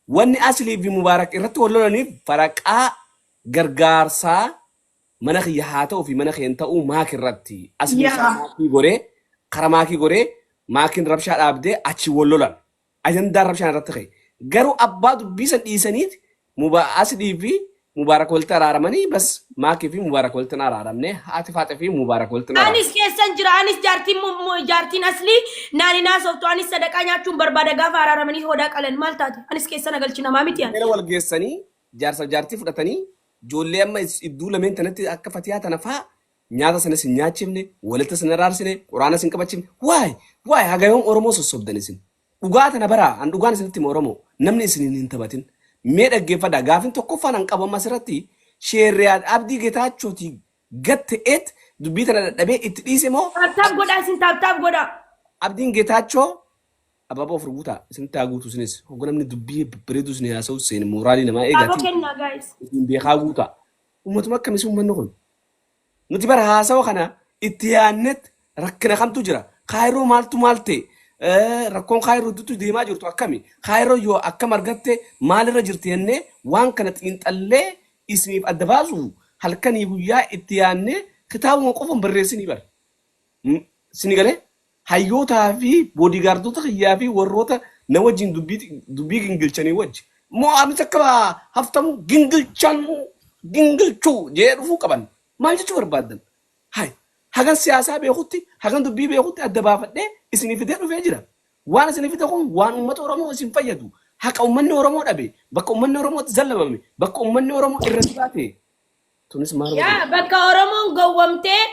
Wanni Aslii fi Mubaarak irratti wal lolaniif faraqaa gargaarsaa mana kiyya haa ta'uu fi mana kee hin ta'uu maak irratti. Asliin isaa Yaa. maakii goree kara maakii goree maakiin rabshaa dhaabdee achi wal lolan. Ajandaan rabshaan irratti ka'e. Garuu abbaa dubbii san dhiisaniit Muba Aslii fi Mubaarak walitti araaramanii bas Maakii fi Mubaarak walitti hin araaramne haati Faaxee fi Mubaarak walitti hin araaramne. Anis keessan jira anis jaartiin mu- mu- jaartiin aslii naan hin haasoftu anis sadaqaa nyaachuun barbaada gaafa araaramanii hodaa qalan maal taate anis keessa na galchi namaa miti ani. Seera wal geessanii jaarsa jaartii fudhatanii ijoollee amma idduu lameen tanatti akka fatiyaa tana faa nyaata sanas hin nyaachifne walitti sin araarsine quraana sin qabachiifne waay waay haga yoom Oromoo sossobdan isin Dhugaa tana baraa an dhugaan isinitti hima Oromoo namni isiniin hin taphatin. Mee dhaggeeffadhaa gaafin tokkoffaan an qabu amma asirratti Sheerriyaad Abdii Getaachooti gad ta'eet dubbii tana dadhabee itti dhiise moo Taap taap godhaa isin taap taap godhaa. Abdiin Getaachoo abaaboo afur guutaa isinitti haa guutu isinis hogga namni dubbii babbareedu isin haasa'u seene mooraalii namaa Abaaboo eegaatii kennaa guys. isin beekaa guutaa. Ummatuma akkamisi ummanni kun? Nuti bara haasawa kana itti yaadnet rakkina kamtu jira? Kaayiroo maaltu maal ta'e? Rakkoon kaayiroo gidduutti deemaa jirtu akkami? Kaayiroo yoo akkam argatte maalirra jirti jennee waan kana xiinxallee isiniif adda baasu halkanii guyyaa itti yaadnee kitaabuma qofa hin barreessinii bara. Sini galee hayyootaa fi boodigaardota kiyyaa fi warroota na wajjin dubbii dubbii gingilchanii wajji moo anis akka haftamu gingilchan gingilchuu jee dhufuu qaban maal jechuu barbaaddan hay hagan siyaasaa beekutti hagan dubbii beekutti adda baafadhee isinii fidee dhufee jira waan isinii fide kun waan uummata Oromoo isin fayyadu haqa uummanni Oromoo dhabe bakka uummanni Oromoo itti zallamame bakka uummanni Oromoo irra jiraate Tunis maal Yaa bakka Oromoon gowwomtee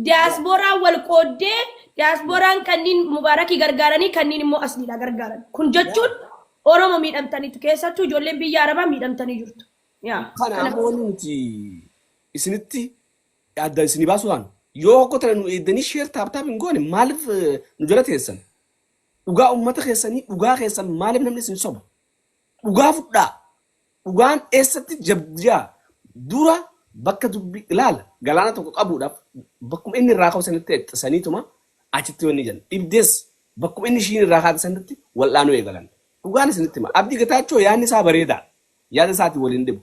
diyaaspooraan wal qooddee diyaaspooraan kanneen Mubaarakii gargaaranii kanneen immoo asliidha gargaaran. Kun jechuun Oromo miidhamtaniitu keessattuu ijoolleen biyya Arabaa miidhamtanii jirtu. Yaa Kana kana ammoo wanni nuti isinitti adda isinii baasuu taanu yoo hokko tana nu eeddanii sheer taap taap hin goone maaliif nu jala teessan? Dhugaa uummata keessanii dhugaa keessan maaliif namni isin soba? Dhugaa fudhaa. Dhugaan eessatti jabdiyaa dura bakka dubbii ilaala galaana tokko qabuudhaaf bakkuma inni irraa ka'u sanitti xisaniituma achitti wanni jedhan dhibdees bakkuma inni ishiin irraa kaate sanitti wal'aanuu eegalan. Dhugaan isinitti hima. Abdii Getaachoo yaadni isaa bareedaa. Yaada isaatiin waliin dhibu.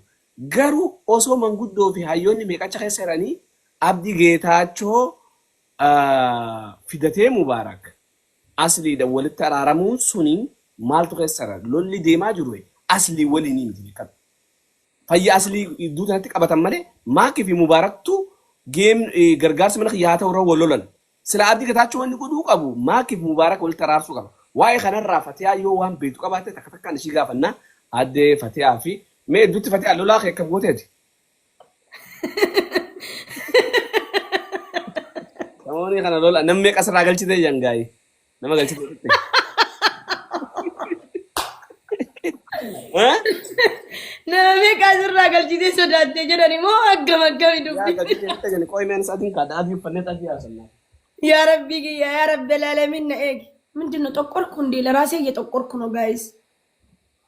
Garuu osoo manguddoo fi hayyoonni meeqacha keessa jiranii Abdii Geetaachoo fidatee Mubaarak Asliidha walitti araaramuun suni maaltu keessa jira lolli deemaa jiru aslii waliinii miti beekadhu. Fayya aslii idduu tanatti qabatan malee maakii fi mubaaraktu geem gargaarsi mana kiyya haa ta'u irra wal lolan. Sila Abdii Getaachoo wanni godhuu qabu maakii fi mubaarak walitti araarsuu qaba. Waa'ee kanarraa Fatiyaa yoo waan beektu qabaatte takka takkaan ishii gaafanna addee Fatiyaa fi mee idduutti Fatiyaa lolaa kee akkam gooteeti? Namoonni kana lola namni meeqa asirraa galchitee jangaayi. Nama galchitee turte. Eh? Nama meeqa asirraa galchitee sodaattee jedhan immoo akkam akkami Yaa dubbi. galchitee turte jani qoy meen sa'atiin kaadha adii uffannee adii haasofna. yaa rabbii kiyya yaa rabbi alaalamin na eegi. ምንድን ነው ጠቆርኩ እንዴ? ለራሴ እየጠቆርኩ ነው ጋይስ።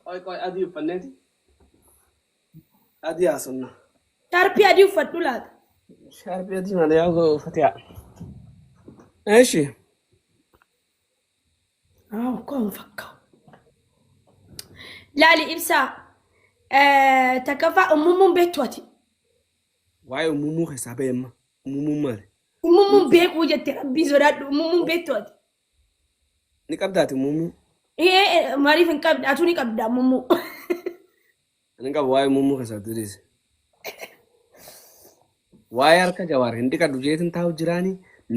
Qoy qoy adii uffanneeti adii haasofna. Shaarpii adii uffadhu laata. Shaarpii adii malee yaa uffatiyaa. Eeshi. አዎ እኮ አሁን ፈካው። Laali ibsaa takkaffaa ummummuun beektu ati. Waa'ee uumamuu keessaa ba'e amma. Uumuun maali? Ummummuun beekuu jette rabbii sodaadhu ummummuun beektu ati. Ni qabdaati uumamuu. Ee maaliif hin qabne atuu ni qabda ummummuu. Ani qabu waa'ee muumuu keessaa diriise. Waa'ee harka Jawaar hin dhiqadhu jeetin taa'u jiraani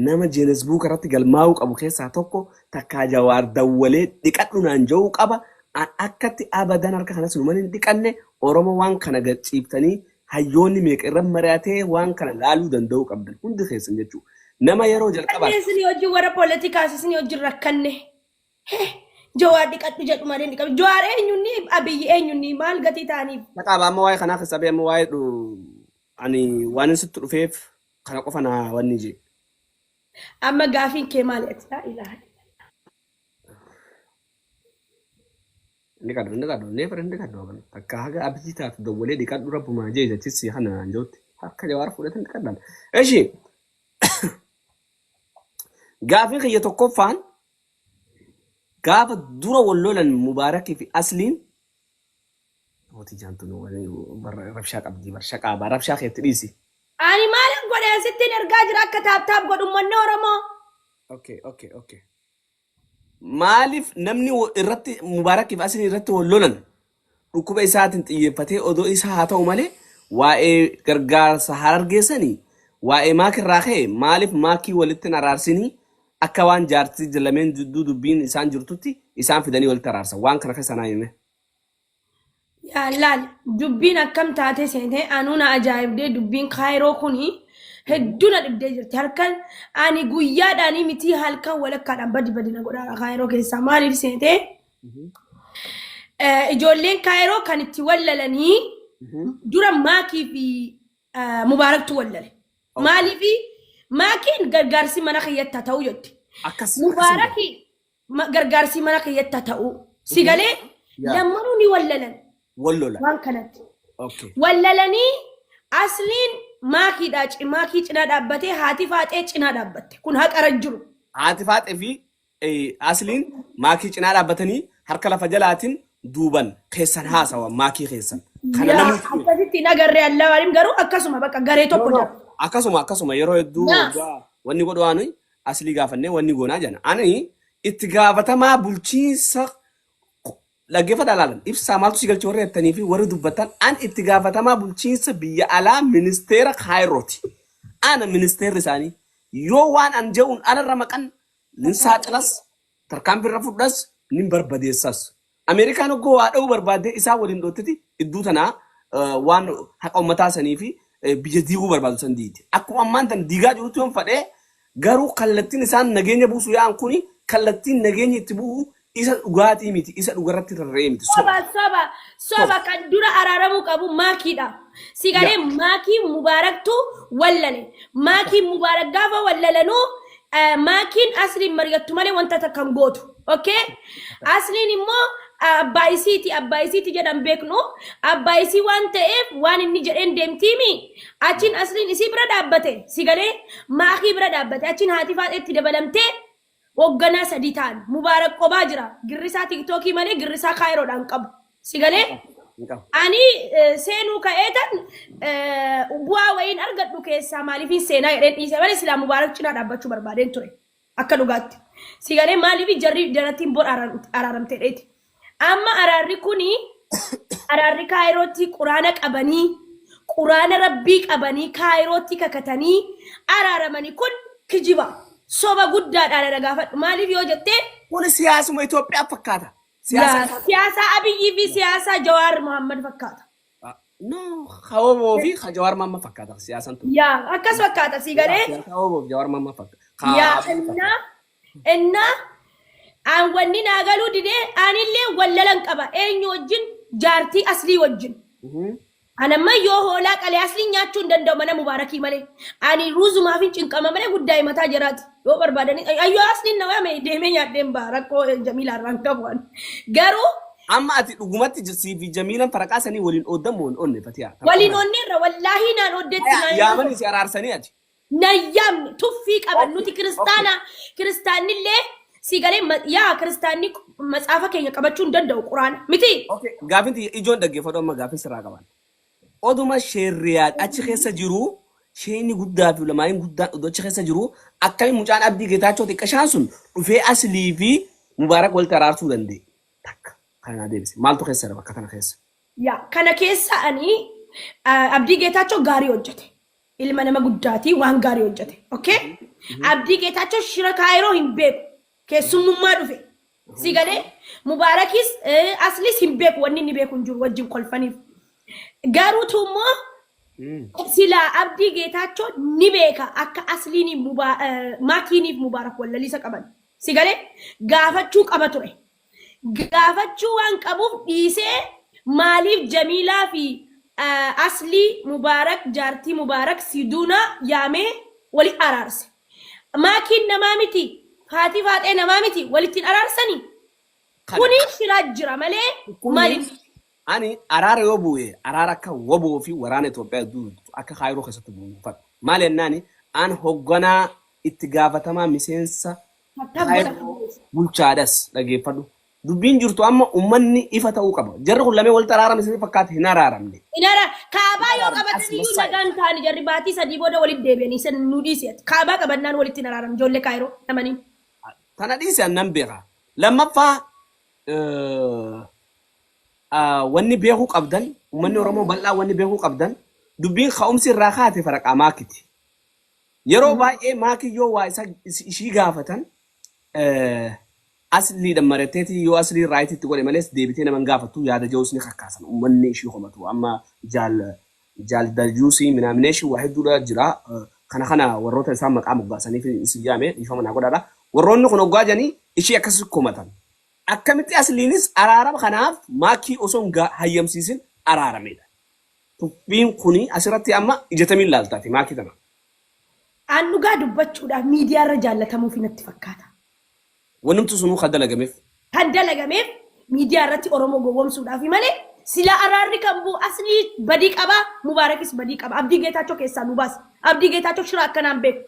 nama Jeenesbuuk irratti galmaa'uu qabu keessaa tokko takkaa Jawaar dawwalee dhiqadhu naan ja'uu qaba. An akkatti abadan harka kanas numan hin dhiqanne Oromoo waan kana gad ciiftanii hayyoonni meeqa irra mari'atee waan kana laaluu danda'uu qabdan hundi keessan jechuudha. Nama yeroo jalqabaaf Kanneen isin hojii warra poolitikaas isin hojii rakkanne. Jawaar dhiqadhu jedhu malee hin dhiqabu. Jawaar eenyunni Abiyyi eenyunni maal gatii ta'aniif. Maqaa amma waa'ee kanaa keessaa ba'e amma waa'ee ani waan sitti dhufeef kana qofa naa wanni jee. Amma gaafiin kee maali ati? Laa ilaaha Inni qadhu inni qadhu inni fira inni qadhu aban takka haga abdii taatu dawwalee dhiqadhu rabbumaa jee jechisi kana naan jootti harka jawaar fuudhate inni qadhan. Eshi gaafiin kiyya tokkoffaan Gaafa dura wal lolan Mubaarakii fi Asliin Fatiyaan tun rabshaa qabdi bar, shaqaa bar, rabshaa keetti dhiisi. Ani maalin godhe? Sittiin ergaa jira akka tap tap godhu uummanni Oromoo. Okay. Maaliif namni irratti Mubaarakiif Aslii irratti wal lolan dhukkuba isaatiin xiyyeeffatee odoo isaa haa ta'u malee, waa'ee gargaarsa Harargeessanii, waa'ee maakirraa ka'e, maaliif maakii walitti hin araarsinii? Akka waan jaartii lameen jidduu dubbiin isaan jirtutti isaan fidanii walitti araarsan. Waan kana keessa naa hime. Yaa laal, dubbiin akkam taate seente? Anuu na ajaa'ibdee. Dubbiin Kaayiroo kuni hedduu na dhibdee jirti. Halkan ani guyyaadhaanii miti, halkan walakkaadhaan badi badi na godhaa Kaayiroo keessaa. Maaliif seente? Ijoolleen Kaayiroo kan itti wallalanii dura maakii fi Mubaaraktu wallale. Maaliif? Maakiin gargaarsi mana kiyyatti haa ta'u jetti. Akkas. Mubaarakii gargaarsi mana kiyyatti haa ta'u. Si galee? Lammanuu ni wallalan Wal lola. waan kanatti. Okay. Wallalanii Asliin maakiidha, maakii cinaa dhaabbatee, haati faaxee cinaa dhaabbatte. Kun haqara jiru. Haati faaxee fi Asliin maakii cinaa dhaabbatanii harka lafa jalaatiin duuban keessan haasawa maakii keessan. Kana Yaa namooti beeku. akkasitti hin agarree, allaawalim, garuu akkasuma bakka garee tokko No, jira. Akkasuma yeroo hedduu waggaa wanni godhu waan Aslii gaafannee wanni goonaa jenna. Ani itti gaafatamaa bulchiinsa, dhaggeeffadhaa, ilaalan ibsaa maaltu si galche warri jettanii fi warri dubbatan, an itti gaafatamaa bulchiinsa biyya alaa ministeera Kaayirooti. Ana ministeerri isaanii yoo waan an je'uun alarra maqan nin saaxilas, tarkaanfii irra fudhas, nin barbadeessas. Ameerikaan hoggoo waa dha'uu barbaaddee isaan waliin dhoottiti iddoo tanaa waan haqa uummataa sanii fi biyya diiguu barbaadu san diigdi. Akkuma ammaan tan diigaa jirutti yoon fadhee garuu, kallattiin isaan nageenya buusuu yaa'an kuni kallattiin nageenyi itti bu'u isa dhugaatii miti, isa dhugarratti rarra'ee miti. Soba, Soba. soba, soba. Kan dura araaramuu qabu maakiidha. Si galee? Maakii Mubaaraktu wallale. Maakii Mubaarak gaafa wallalanuu maakiin Asliin mari'attu malee wanta takka hin gootu. Okay? Asliin immoo abbaa isiiti, abbaa isiiti jedhan beeknu, abbaa isii waan ta'eef waan inni jedheen deemtiimi. Achiin Asliin isii bira dhaabbate. Si galee? Maakii bira dhaabbate. Achiin haati faaxeetti dabalamtee hoogganaa sadii ta'an. Mubaarak qobaa jira. Girrisaa Tiktookii malee girrisaa Kaayiroodhaan qabu. Si galee? Hin qabu. Ani seenuu ka'eetan bu'aa wayiin argadhu keessaa maaliifin seenaa jedheen dhiise malee silaa Mubaarak cinaa dhaabbachuu barbaadeen ture. Akka dhugaatti. Si galee? Maaliif? Jarri jarattiin bor araaramteedheeti. Amma araarri kuni araarri Kaayirootti quraana qabanii, quraana rabbii qabanii, Kaayirootti kakatanii araaramanii kun kijiba. Soba guddaadhaan na gaafadhu. Maaliif yoo jettee, Kuni siyaasuma Itoophiyaa fakkaata. Siyaasa yaa siyaasa Abiyyii fi siyaasa Jawaar Mohammad fakkaata. No, Hawoboo fi Jawaar Maamma fakkaata siyaasaan tun. Yaa, akkas fakkaata, si galee? Siyaasa Hawoboo fi Jawaar Maamma fakkaata. Yaa, innaa aan wanni naa galuu didee, anillee wallalan qaba. Eenyu wajjin? Jaartii Aslii wajjin. Anamma yoo hoolaa qalee Asliin nyaachuu hin danda'u mana Mubaarakii malee. Ani ruuzumaaf hin cinqama malee guddaa himataa jiraati. Yoo barbaadanii ayyoo Asliin na waame deemee nyaadheen ba'a, rakkoo Jamiilaa irraan qabu ani. Garuu Amma ati dhugumatti sii fi Jamiilan faraqaa sanii waliin ooddan moo hin oonne, Fatiyaa? Waliin onneerra, wallaahi naan oddetti naan Yaamanii si araarsanii ati. Nayyaamne, tuffii qaban nuti kiristaana. Kiristaannillee si galee? Yaa, kiristaanni matsaafa keenya qabachuu hin danda'u, quraana miti. Okay, gaafin tiyya ijoon dhaggeeffadhu, amma gaafin sirraa qaban. Oduma sheerriyaad achi keessa jiru, sheeni guddaa fi ulamaa'iin guddaan odoo achi keessa jiru, akkamiin mucaan Abdii Geetaachoo xiqqashaan sun dhufee Aslii fi Mubaarak walitti araarsuu danda'e? Takka kana naa deebise. Maaltu keessa jira bakka kana keessa? Yaa, kana keessa ani Abdii Geetaachoo gaarii hojjete. Ilma nama guddaatii waan gaarii hojjete. Okay? Abdii Geetaachoo shira Kaayiroo hin beeku. Keessummummaa dhufe. Si galee? Mubaarakis Aslis hin beeku, wanni inni beeku hin jiru wajjin kolfaniif. Garuutu immoo silaa Abdii Geetaachoo ni beeka akka Asliiniif Maakiiniif Mubaarak wallaliisa qaban. Si galee? Gaafachuu qaba ture. Gaafachuu waan qabuuf dhiisee, maaliif Jamiilaa fi Aslii Mubaarak, jaartii Mubaarak Siduunaa yaamee wali araarse? Maakiin namaa miti, haati faaxee namaa miti, walittiin araarsanii? Kana. Kuni shiraa jira malee maaliif? Ani araara yoo bu'e, araara akka woboo fi waraana Itoophiyaa gidduu akka Kaayiroo keessatti bu'u fadha. Maal jennaani, an hogganaa itti gaafatamaa miseensa Tattaaf Kaayiroo godha. bulchaadhas, dhageeffadhu. Dubbiin jirtu amma ummanni ifa ta'uu qaba. Jarri kun lameen walitti araarame isin fakkaate hin araaramne. Inara kaabaa yoo As qabatan iyyuu massaa'e. nagaan ta'ani jarri baatii 3 booda walitti deebi'anii san nu dhiisi. Kaabaa qabannaan walitti hin araaramu ijoollee Kaayiroo namanii. Tana dhiise annan beeka. Lammaffaa wanni beekuu qabdan uummanni Oromoo bal'aa wanni beekuu qabdan dubbiin ka'umsi irraa kaate faraqaa maakiti. Yeroo baay'ee maakii yoo waa isa ishii gaafatan asliidhaan maratteetii yoo aslii raayitiitti godhe malees deebitee nama hin gaafattu yaada ja'us ni kakkaasan uummanni ishii komatu amma jaal jaal dayyuusii minaaminee waa hedduudha jira. Kana warroota isaan maqaa moggaasaniif isin yaame dhiifama naa godhaadha. Warroonni kun hoggaa jedhanii ishii akkas komatan. Akkamitti asliinis araarama kanaaf maakii osoo hin hayyamsiisin araaramedha. Tuffiin kuni asirratti amma ijatamiin laaltaati maakii tana. Aan dhugaa dubbachuudhaaf miidiyaarra jaallatamuuf natti fakkaata. Wannumti sunuu kan dalagameef. Kan dalagameef miidiyaa irratti Oromoo gowwoomsuudhaaf malee sila araarri kan bu'u aslii badii qabaa Mubaarakis badii qaba. Abdii Geetaachoo keessaa nu baasa. Abdii Geetaachoo shira akkanaan beeku.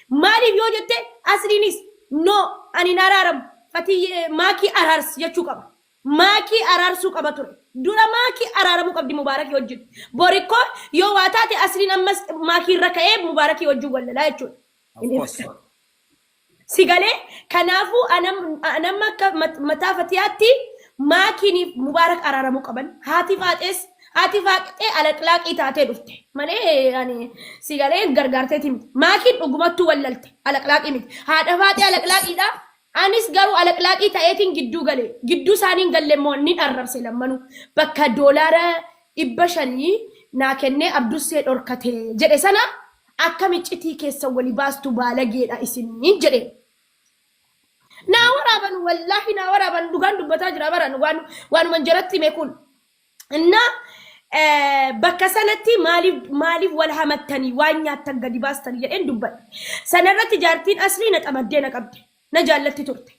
Maaliif yoo jette asliinis no ani hin araaramu fatii maakii araarsi jechuu qaba. Maakii araarsuu qaba ture. Dura maakii araaramuu qabdi Mubaarakii wajjin. Borikkoo yoo waa taate asliin ammas maakii irra ka'ee Mubaarakii wajjin wallalaa jechuudha. Of course. Sigalee kanaafuu anam akka mataa fatiyaatti maakiiniif Mubaarak araaramuu qaban. Haati faaxees haati faaxee alaqlaaqii taatee dhufte malee ani sigalee gargaarteeti miti. Maakiin dhugumattuu wallalte alaqlaaqii miti. Haadha faaxee alaqlaaqiidha. Anis garuu alaqlaaqii ta'eetiin gidduu gale. Gidduu isaaniin galle immoo ni arrabse lammanuu. Bakka $500 naa kennee Abdussee dhorkate jedhe sana akka miccitii keessa wali baastu baalageedha isiniin jedhe. Naa waraaban wallaahi naa waraaban dhugaan dubbataa jira baran waanuman jaratti hime kun. Innaa bakka sanatti maaliif maaliif wal hamattanii waan nyaattan gadi baastanii jedheen dubbadhe. Sanarratti jaartiin aslii na xamaddee na qabde. Na jaallatti turte.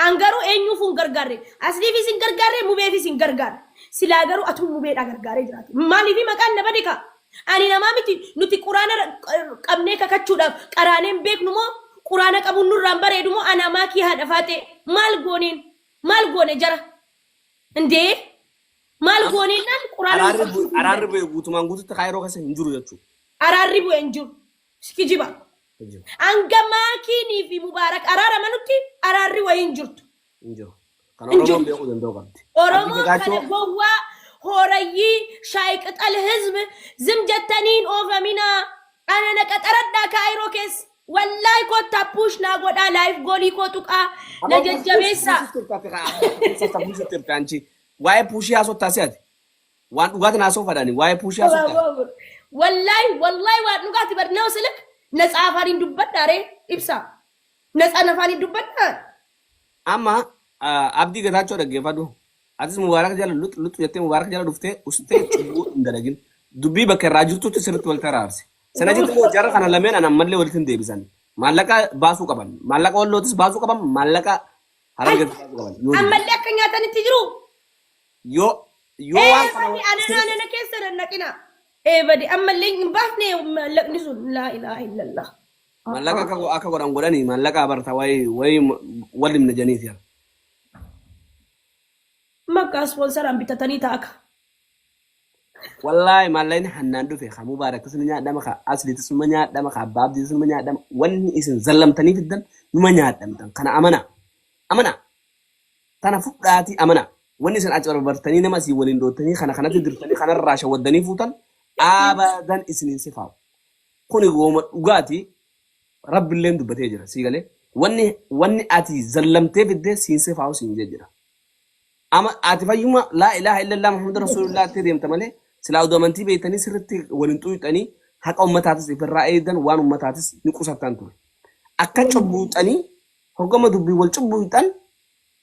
An garuu eenyuufuu hin gargaarre. Asliifis hin gargaarre, mubeefis hin gargaarre. Silaa garuu atuu mubeedhaa gargaaree jiraate. Maaliif maqaan na bade kaa? Ani namaa miti nuti quraana qabnee kakachuudhaaf qaraaneen beeknu moo quraana qabuun nurraan bareedu moo anaa maakii haadha faaxee maal gooneen maal goone jara indee maal gooneen naan quraana nu Araarri qabsiisuu hin araarri danda'u. bu'e guutumaan guututti kaayiroo keessa hin jiru jechuudha. Araarri bu'e hin jiru. Kijiba. Hin jiru. Hanga maakiinii fi Mubaarak araaramanutti araarri wayii hin jirtu. Hin jiru. Kan Hin Oromoon jirtu. beekuu danda'u qabdi. Abdii Oromoo kana Geetaachoo gowwaa hoorayyii shaayqixal hizb zim jettaniin oofaminaa ana na qaxaradhaa kaayiroo keessa wallaahi kottaa push naa godhaa laayif goolii koo tuqaa na Aboo push push jajjabeessaa. push turte ati turte anchi waa'ee puushii haasoftaa si ati waan dhugaatiin haasoo fadhani waa'ee puushii haasoftaa. Wallaahi wallaahi waan dhugaati bar nama silik natsa afaaniin dubbadhaa ree ibsaa natsa afaaniin dubbadhaa. Amma Abdii Getaachoo dhaggeeffadhu. Atis Mubaarak jala lux lux jettee Mubaarak jala dhuftee ustee cubbuu hin dalagin. Dubbii bakka irraa jirtutti sirriitti walitti araarsi. Sana jetti immoo jarra kana lameen an ammallee walitti hin deebisan. Maallaqa baasuu qaban. Maallaqa wallootis baasuu qaban. Maallaqa harargeetis baasuu qaban. Yoo didan. Ammallee akka nyaatanitti jiru. Yoo yoo waan kana Eebadi anana sirriitti anana keessa nannaqina. Eebadi ammallee hin baafne maallaqni sun laa ilaaha illallah. Maallaqa akka godhan godhanii maallaqa abarta wayii wayii walimna janiiti. Maqaa ispoonsaraan bitatanii ta'a akka. Wallaahi maallaqni hannaan dhufe ka Mubaarakis ni nyaadhama ka Asliitis numa nyaadhama ka Abbaa Abdiitis numa nyaadhama wanni isin zallamtanii fiddan numa nyaadhamtan kana amana amana tana fudhaatii amana wanni isin acarbartanii nama asii waliin dhoottanii kana kanatti dirtanii kanarraa shawwaddanii fuutan abadan isiniin sifaa'u kuni gooma dhugaati rabbilleen dubbatee jira sii galee wanni ati zallamtee fiddee siin sifaa'u siin jee jira. Ama ati fayyuma laa ilaaha illallah Muhammad Rasulullah itti deemta malee silaa oduu amantii beektanii sirriitti waliin xuyxanii haqa ummataatis ifirraa eegdan waan ummataatis ni qusattan ture. Akka cubbuuxanii hoggama dubbii wal cubbuuxan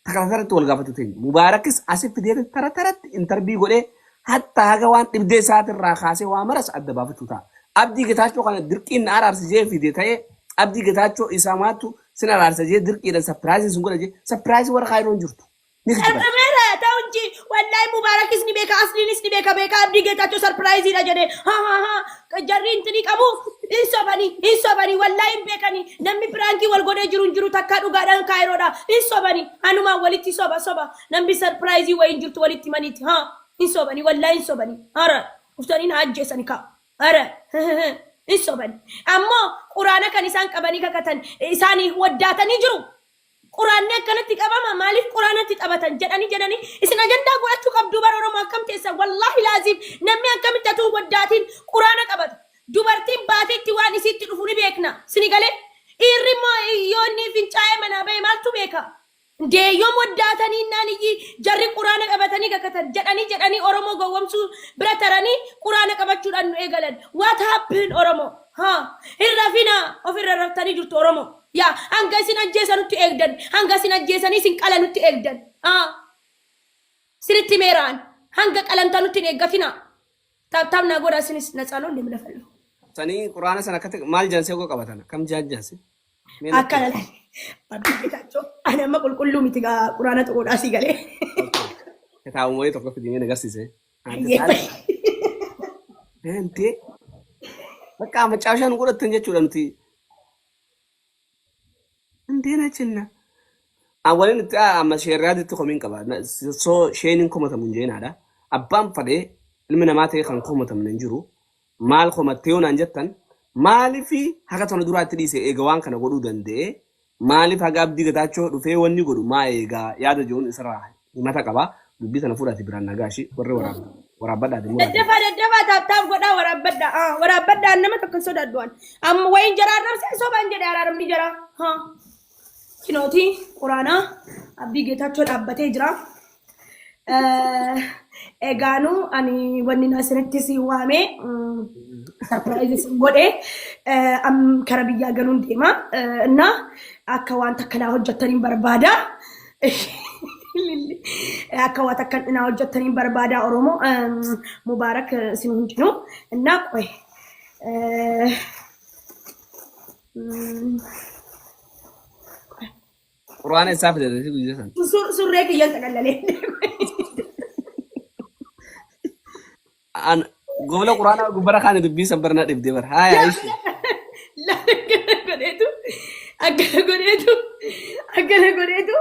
tara taratti wal gaafatu teenya. Mubaarakis asi fidee tara taratti intarbii godhee hatta haga waan dhibdee isaatirraa kaasee waa maras adda baafachuu ta'a. Abdii Getaachoo kana dirqiin na araarsa jee fide ta'ee Abdii Getaachoo isaa maattu sin araarsa jee dirqiidhaan sapiraayizii sun godha jee sapiraayizii warra kaayiroon jirtu. Ni kijiban. Sarbameera ta'u inji wallaahi Mubaarakis ni beeka asliinis ni beeka beeka Abdii Geetaachoo sarpiraayiziidha jedhee ha ha ha jarri intini qabu Hin sobanii, hin sobanii, wallaahi hin beekanii. Namni prankii wal godhee jiru hin jiru takkaa dhugaadhaan kaayiroodha. Hin sobanii, anumaan walitti soba soba. Namni surpriseii wayii hin jirtu walitti maniiti. Haa, hin sobanii, wallaahi hin sobanii. Hara, uftanii na ajjeesani kaa. Hara, hin sobanii. Ammoo quraana kan isaan qabanii kakatan isaanii waddaatanii jiru. Quraanni akkanatti qabama maaliif quraanatti taphatan jedhanii jedhanii isin ajandaa godhachuu qabdu bara Oromoo akkam teessan wallaahi laaziim namni akkamitti atuu waddaatiin quraana qabata dubartiin baateetti waan isiitti dhufu ni beekna sini galee dhiirri immoo yoo inni fincaa'ee manaa bahe maaltu beeka Ndee yoom waddaatanii naan iyyi jarri quraana qabatanii kakatan jedhanii jedhanii Oromoo gowwomsuu bira taranii quraana qabachuudhaan nu eegalan. What happened Oromoo? Haa hin rafinaa ofirra raftanii jirtu Oromoo. Yaa hanga isin ajjeesanutti eegdan hanga isin ajjeesanii isin qalanutti eegdan. Haa sinitti meeraan hanga qalamtanutti hin eeggatinaa. Tap tap naa godhaa isinis natsaanoo ndemlafallu. Sanii quraana sana akkatti maal jaansee ogoo qabatan akkam jaan jaanse? Mee natti Akkana laal. Abdii Geetaachoo. Ani amma qulqulluu miti gaa quraana xuquudhaa sii galee. Kitaabuma wayii tokko fidimee na agarsiise. Hayyee. Deemtee bakka macaashaa nu godhattan jechuudha nuti. Indee cinna. Waliin itti amma sheerraaditti komiin qaba. Soo sheen hin komatamu hin jeenaadha. Abbaan fadhee ilmi namaa ta'e kan komatamne hin jiru. Maal komattee yoo naan jettan maaliif haga tana duraa itti dhiise eega waan kana godhuu danda'e maaliif haga Abdii Gataachoo dhufee wanni godhu maa eegaa yaada jiruun isarraa himata qaba. Dubbii tana fuudhaati biraan nagaashi warri waraabbadhaati muraati. Daddafaa daddafaa tap tap godhaa waraabbadhaa. Ah, waraabbadhaa nama tokko hin sodaadhu ani. Amma wayin jara arrabsee sobaan jedhe araaramni jara. Haa. Kinooti quraanaa Abdii Geetaachoo dhaabbatee jira. Egaanu ani wanni na isinitti si waame surprise isin godhe am kara biyyaa galuun deema. Na akka waan takka naa hojjettaniin barbaada. Akka waan takka naa hojjettaniin barbaada Oromoo. Mubaarak isin hundinuu. Innaa qoy. Quraana isaa fidate guyyaa sana. Surree kiyyan xaqallalee. An gola quraanaa gubbara kaane dubbii san barna dhibdee bara. Haaya ishi. Akkana godheetu akkana godheetu akkana godheetu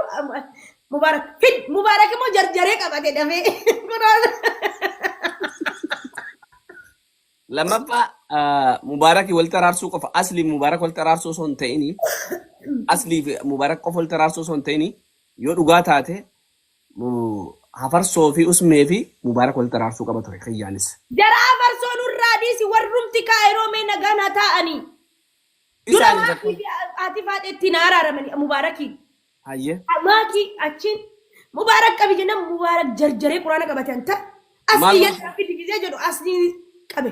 Mubaarak fid Mubaarak immoo jarjaree qabate dafee quraana. Lammaffaa Mubaarakii walitti araarsuu qofa aslii Mubaarak walitti araarsuu osoo hin ta'ini aslii fi Mubaarak qofa walitti araarsuu osoo hin ta'ini yoo dhugaa taate hafarsoo fi usmee fi Mubaarak walitti araarsuu qaba ture kiyyaanis. Jara afarsoo nurraa dhiisi warrumti kaayiroo mee nagaan haa taa'anii. Dura Isaanis maakii akkuma fi haati faaxee ittiin haa araaramanii Mubaarakiin. Hayyee. Maakii achiin Mubaarak qabi jennaan Mubaarak jarjaree quraana qabate anta Maal asii yaddaa fidi gisee jedhu asii qabe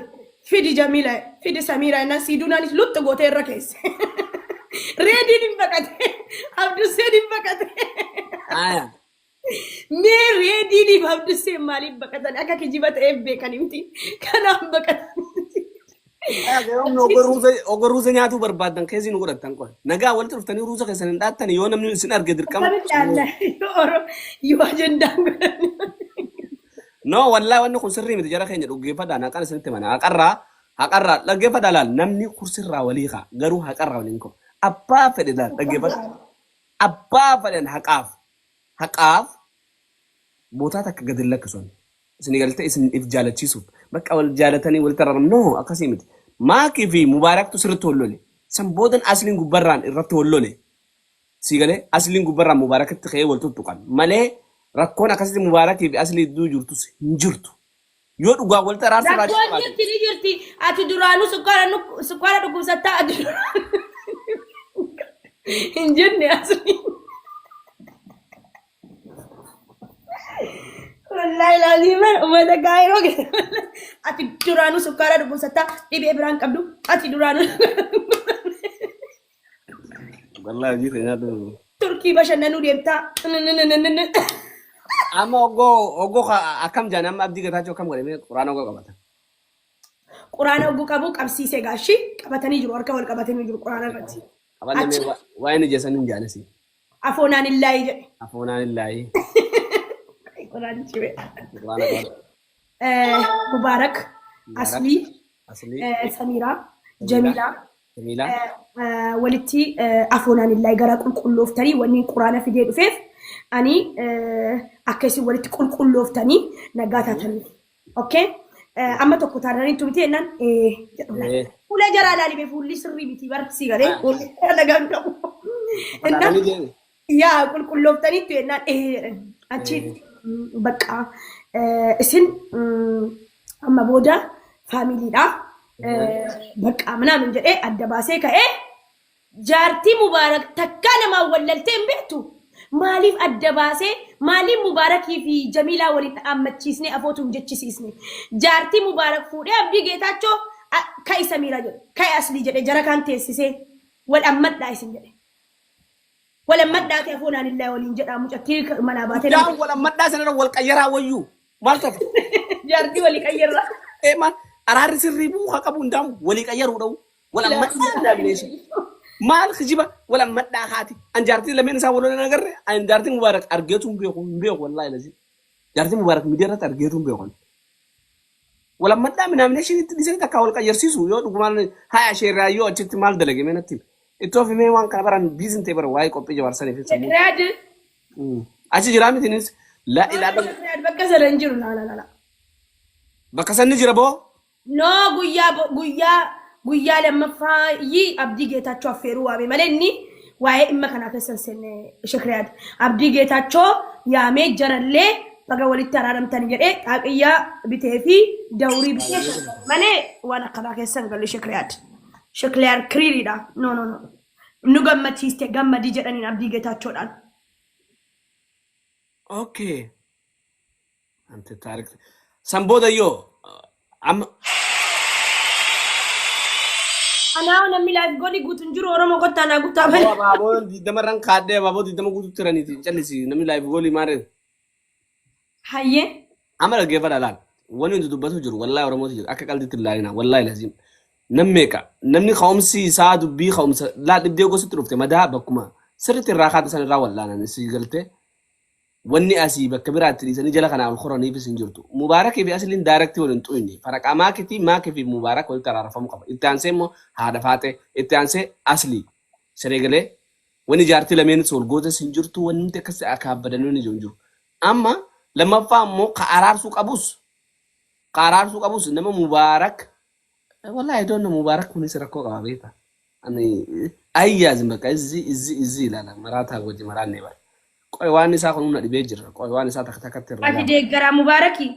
fidi Jamiila fidi Samiira jennaan sii duunaanis luxxu gootee irra keesse. Reediin hin baqate Abduseen hin baqate. Aya. Mee Reediiniif Abduseen maaliif baqatan akka kijiba ta'eef beekanii miti kanaaf baqatan. Ogoo ruuza nyaatuu barbaaddan keessi nu godhattan qofa. Nagaa walitti dhuftanii ruuza keessan hin dhaattan yoo namni isin arge dirqama. Akkamitti alla yoo ajandaan godhan. No wallaahi wanni kun sirrii miti jara keenya dhuggeeffadhaan haqaan isinitti mana haqarraa haqarraa dhaggeeffadhaa laal namni kursirraa walii kaa garuu haqarraa waliin ka'u. Abbaa fedhe laal dhaggeeffadha. Abbaa fedhan haqaaf haqaaf bootaa takka gadi hin lakkisu. Isin galtee isin if jaalachiisuuf bakka wal jaalatanii walitti araaramu no akkasii miti. Maakii fi Mubaaraktu sirriitti wal lole. San boodan asliin gubbarraan irratti wal lole. Sii galee asliin gubbarraan Mubaarakitti ka'ee wal tuttuqan malee rakkoon akkasitti Mubaarakii fi aslii gidduu jirtus hin jirtu. Yoo dhugaa walitti araarsuu raachuu Rakkoon qabaate. jirti ni jirti. Ati duraanuu sukkaara sukkaara dhukkubsattaa ati duraanuu hin jenne asli. Wallaahi laazima uummata kaayiroo ati duraanuu sukkaara dhukkubsattaa dhibee biraan qabdu ati duraanuu Wallaahi hojii ta'e nyaadhu. Turkii bashannanuu deemtaa. Amma oggoo oggoo akkam jaan amma Abdii Gataachoo akkam godhe quraana oggoo qabata. Quraana ogguu qabu qabsiisee gaashii qabatanii jiru harka wal qabatanii jiru quraana irratti. Qabanne Achi mee waa'ee ni jeessan hin jaanesi. Afoonaan illaahi jedhe. Afoonaan illaahi. Quraanni cime. Quraana qabata. Mubaarak Mubaarak Aslii Aslii Samiiraa Jamiilaa Jamiilaa. Walitti afoonaan illaa gara qulqullooftanii wanni quraana fidee dhufeef ani akka isin walitti qulqullooftanii nagaa taataniif. Okay? Amma tokko taananii tumti jennaan jedhu. Fuula jaraa ilaalime, fuulli sirrii miti barsi galee fuulli nagaa hin qabu. Taananii deeme. Yaa qulqullooftaniitu jennaan jedhan. Achi bakka isin amma booda familydha. Bakka ምናምን jedhee adda baasee ka'ee jaartii Mubaarak takkaa namaan wallaltee hin beektu. Maaliif adda baasee, maaliif Mubaarakii fi Jamiilaa waliin dhaammachiisnee afootu hin jechisiisne? Jaartii Mubaarak fuudhee Abdii Geetaachoo ka'i Samiiraa jedhe, ka'i Aslii jedhe, jara kaan teessisee wal ammadhaa isin jedhe. Wal ammadhaati afoonaan illaa waliin jedhaa mucattii manaa baatee nama. Guddaan wal ammadhaa sanarra wal qayyaraa wayyuu. Maal tafe? Jaartii walii qayyarra. Ee, maal araarri sirrii bu'uu haa qabu hundaamu walii qayyaruu dha'u. Wal ammadhaa daabineessi. Maal kijiba wal ammadhaa haati. An jaartii lameen isaa wal lolan agarre, an jaartii Mubaarak argeetu hin beeku, hin beeku wallaahi lazii. Jaartii Mubaarak miidiyaa irratti argeetu hin beeku. Wal ammadhaa minaaminashin itti dhiisanii takka wal qayyarsiisu yoo dhugumaan haya sheerraa yoo achitti maal dalage mee natti himi. Itti of himee waan kana baran biizin ta'e bara waa'ee qophii jabaarsaniif sammuu. Riyaad. Achi jiraa miti innis la ilaa. Riyaad bakka sana hin jiru, la la la. Bakka sanni jira boo. No, guyyaa guyyaa lammaffaa yi Abdii Geetaachoo affeeruu waame malee inni waa'ee dhimma kanaa keessa hin seenne Shekriyaad. Abdii Geetaachoo yaamee jarallee baga walitti araaramtan jedhee xaaqiyyaa bitee fi dawrii bitee malee waan akkanaa keessa hin galle Shekriyaad. Shekriyaad kiriiriidha. No, no, no. Nu gammachiiste, gammadii jedhaniin Abdii Geetaachoodhaan. Okay. Ante taarik. San booda yoo amma Anaa namni live godhi guutu hin jiru, Oromoo kottaa naa guutaa malee. Abaaboo 20 irran kaadhee abaaboo 20 guututti jiraniiti callisi namni live goolii maaree. Hayyee. Amma dhaggeeffadha laal. Wanni nuti dubbatu jiru wallaahi Oromootu jiru akka qaldiitti hin laalina wallaahi laziim. Nam meeqa namni ka'umsi isaa dubbii ka'umsa laal dhibdee gosatti dhufte madaa bakkuma sirriitti irraa kaate san irraa wal'aanan si galtee wanni asii bakka biraatti dhiisanii jala kanaa ol koraniifis hin jirtu. Mubaarakii fi Asliin direct wal hin xuyne. Faraqaa maakitii maakii fi Mubaarak walitti araarfamuu qaba. Itti aansee immoo haadha faaxee, itti aansee Aslii. Siree galee wanni jaartii lameenis wal gootes hin jirtu, wanni nuti akkas akaabbadanii wanni jiru hin jiru. Amma lammaffaa immoo ka araarsuu qabus nama Mubaarak, wallahi I don't know, Mubaarak kunis rakkoo qaba beektaa. Ani ayyaazin bakka izzi izzi izzi ilaala maraataa wajji maraannee bara. Qoy, waan isaa kun humna dhibee jira. Qoy, waan isaa takka takkatti irraa Ati ilaala. deeggaraa Mubaarakii.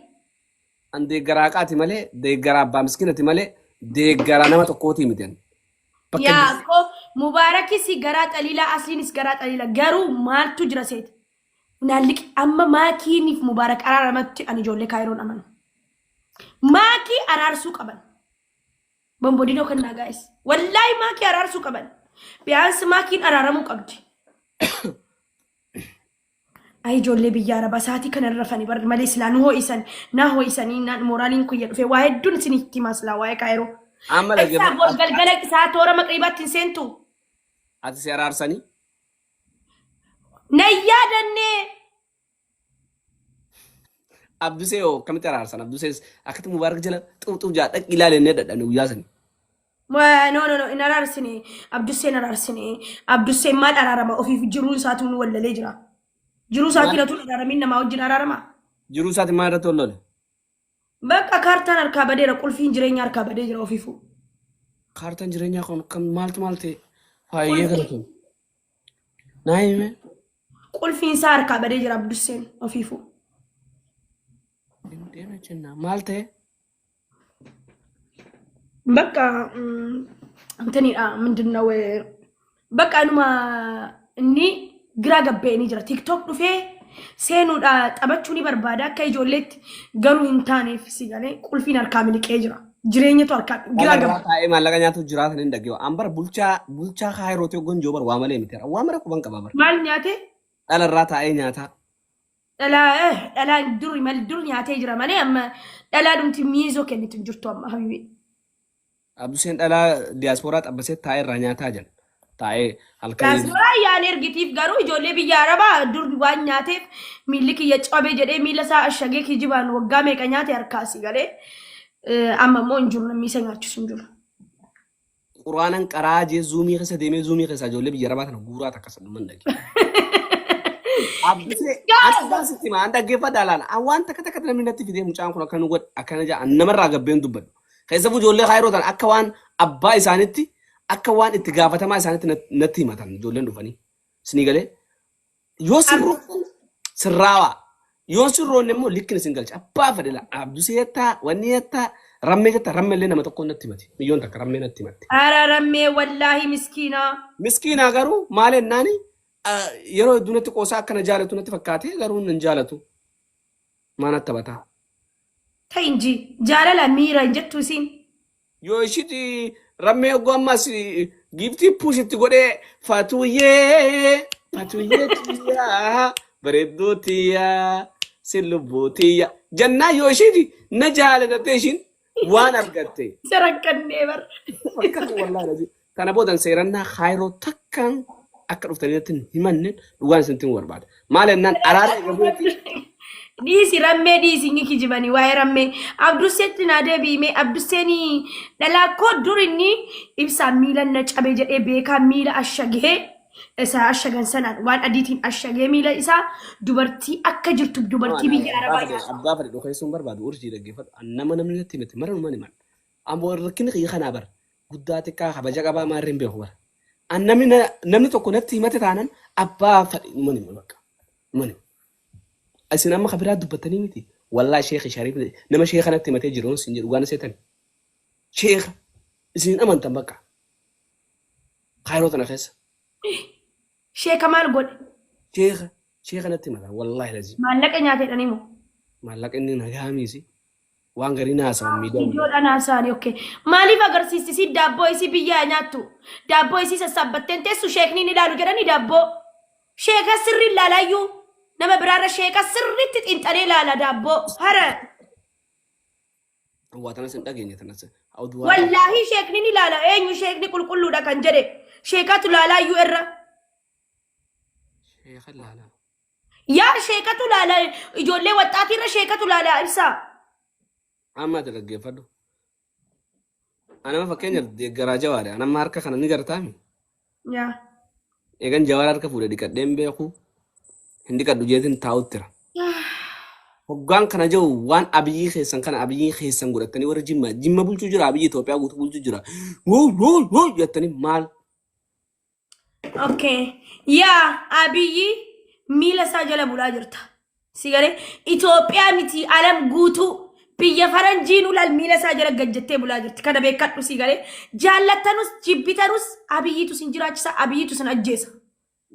An deeggaraa haqaati malee, deeggaraa abbaa miskinati malee, deeggaraa nama tokkootii miti ani. Bakka Yaa ko Mubaarakis garaa xaliilaa, Asliinis garaa xaliila, garuu maaltu jira seeti? Naalliqi amma maakiiniif Mubaarak araaramatti ani ijoollee Kaayiroon amanu. Maakii araarsuu qaban. Bombodinoo kan naa gaa'is. Wallaahi maakii araarsuu qaban. Biyaansi maakiin araaramuu qabdi. Ay, ijoollee biyya arabaa sa'aatii kana irra rafanii bar malee silaa nu ho'isan, naa ho'isanii naan mooraaliin kuyya dhufe waa hedduun isinitti himaa silaa waa'ee Kaayiroo. Amma Ibsaa dhaggeeffadhu. bor galgala isaa toora maqriibaatti hin seentu. Ati si araarsanii? Na yaadannee. Abdusee hoo akkamitti araarsan? Abdusees akkatti Mubaarak jala xuuxuuf jaa dhaqi ilaalennee dhadhane guyyaa sani. No, no, no, hin araarsine. Abdusseen araarsine. Abdusseen maal araarama? Ofiif jiruun isaatu nu wallalee jira. Jiruu isaatiin atuun araaramiin namaa wajjin araarama. Jiruu isaati maal irratti wal lole? Bakka kaartaan harkaa badeera, qulfiin jireenya harkaa badee jira ofiifuu. Kaartaan jireenyaa kun kan maaltu maal ta'e? Faayyee galatoon. Naa hime. Qulfiin isaa harkaa badee jira Abdusseen ofiifuu. Deema jenna maal ta'e? Bakka እንትንidha ምንድን ነው በቃ numa inni giraa gabba'ee ni jira. TikTok dhufee seenuudha taphachuu ni barbaada akka ijoolleetti, garuu hin taaneef si galee qulfiin harkaa miliqee jira. Jireenyatu harkaa giraa Dhalarraa gabba. taa'ee maallaqa nyaatu jiraatan hin dhaggeewa. An bara bulchaa kaayirootii hoggan jiru bara waa malee miti. Waa mara quban qaba bara. Maal nyaate? Dhalarraa taa'ee nyaataa. Dhalaa dhalaan dur mal dur nyaatee jira malee amma dhalaa dhumti miizoo kennitu hin jirtu amma habibi. Abduseen dhalaa diyaaspooraa xabbasee taa'ee irraa nyaataa jira. Taa'ee halkan. Diyaaspooraa yaan ergitiif, garuu ijoollee biyya Arabaa dur waan nyaateef miilli kiyya cabe jedhee miila isaa ashagee kijibaan waggaa meeqa nyaate harkaa si galee, amma immoo hin jiru, namni isa nyaachisu hin jiru. Quraanan qaraa jee zuumii keessa deemee zuumii keessaa ijoollee biyya arabaa tana guuraa takka san dhage. Abdusee ani dhugaan sitti hima an dhaggeeffadhaa laala. An waan takka takka namni natti fidee mucaan kun akkana nu godhe akkana jedha an namarraa gabbeen dubbadhu. Keessafuu ijoollee kaayiroo tan akka waan abbaa isaanitti akka waan itti gaafatamaa isaanitti natti himatan ijoolleen dhufanii. Isinii galee yoo sirrooftan sirraawaa yoo sirroonne immoo likkin isin galcha abbaa fedhe la abdusee jettaa wanni jettaa rammee jettaa rammee illee nama tokkoon natti himati miyyoon takka rammee natti himatte. Ara rammee wallaahi miskiinaa. Miskiinaa garuu maal jennaani yeroo hedduu natti qoosaa akkana jaalatu natti fakkaate garuu nan jaalatu. Maa natti taphataa. Ta'in inji jaalala miira hin jettu isiin. Yoo ishiti rammee hogguu ammas giiftii push itti godhee fatuyyee fatuyyee tiyyaa bareedduu tiyyaa si lubbuu tiyya jennaan yoo ishiti na jaalatattee ishiin waan argatte. Isa rakkannee bar. Akkasuma wallaahi lazii. Tana boodan seerannaa kaayiroo takkaan akka dhuftanii natti hin himanne dhugaan isinitti himuu barbaada. Maal jennaan araara eegaluutti Dhiisi rammee dhiisi inni kijibanii waa'ee rammee. Abdusseetti naa deebi'ime Abdusseen dhalaa koo dur inni ibsaa miila na cabe jedhee beekaa miila ashagee isa ashagan sanaan waan adiitiin ashagee miila isaa dubartii akka jirtu dubartii biyya abbaa arabaa fedhe yaasa. abbaa fedhe dhokeessuun barbaadu urjii dhaggeeffadhu. An nama namni natti himate mara numan himan. Ammoo rakkinni kiyya kanaa bara. Guddaa xiqqaa kabaja qabaa maarree hin beeku bara. An namni namni tokko natti himate taanan abbaa fedhe numan hima bakka. Numan hima. Isin amma kan biraa dubbattanii miti. Wallaahi sheekhi Shariif nama sheeka natti himatee jiru sin jedhu waan seetan. Sheeka isin hin amantan bakka. Kaayiroo tana keessa. Sheeka maal godhe? Sheeka sheeka natti himata wallaahi lazii. Maallaqa nyaate jedhanii moo? Maallaqa inni nagaa miisi. Waan garii naasawan miidiyaa gubbaatti. Viidiyoodhaan haasa'anii okay. Maaliif agarsiisti isii daabboo isii biyyaa nyaattu? Daabboo isii sassaabbatteen teessu sheekni ni ilaalu jedhanii daabboo. Sheeka sirrii ilaalaayyuu nama biraarra sheeka sirriitti xiinxalee ilaala daabboo. Hara Waa tanas hin dhageenye tanas. Oduu waan wallaahii sheekni ni ilaala eenyu sheekni qulqulluudha kan jedhe sheekatu ilaalaayyuu irra. Sheeka laalaa. Yaa sheekatu laala ijoollee waxxaatiirra sheekatu laala ibsaa. Amma ati dhaggeeffadhu. Anama fakkeenyaaf deeggaraa jawaadha. Anamma harka kana ni gartaami. Yaa. Eegan jawaar harka fuudhe dhiqadhee hin beeku. Hin dhiqadhu jeetiin taa'uttira. Hoggaan kana jiru waan abiyyii keessan kana abiyyii keessan godhattanii warra jimma jimma bulchuu jira abiyyi Itoophiyaa guutuu bulchuu jira. Wuu wuu wuu jettanii maal Okay. Yaa Abiyyi miila isaa jala bulaa jirta. Si galee Itoophiyaa miti alam guutuu biyya faranjiin ulal miila isaa jala gad jettee bulaa jirti. Kana beekadhu si galee jaallatanus jibbitanus Abiyyitu sin jiraachisa Abiyyitu sin ajjeesa.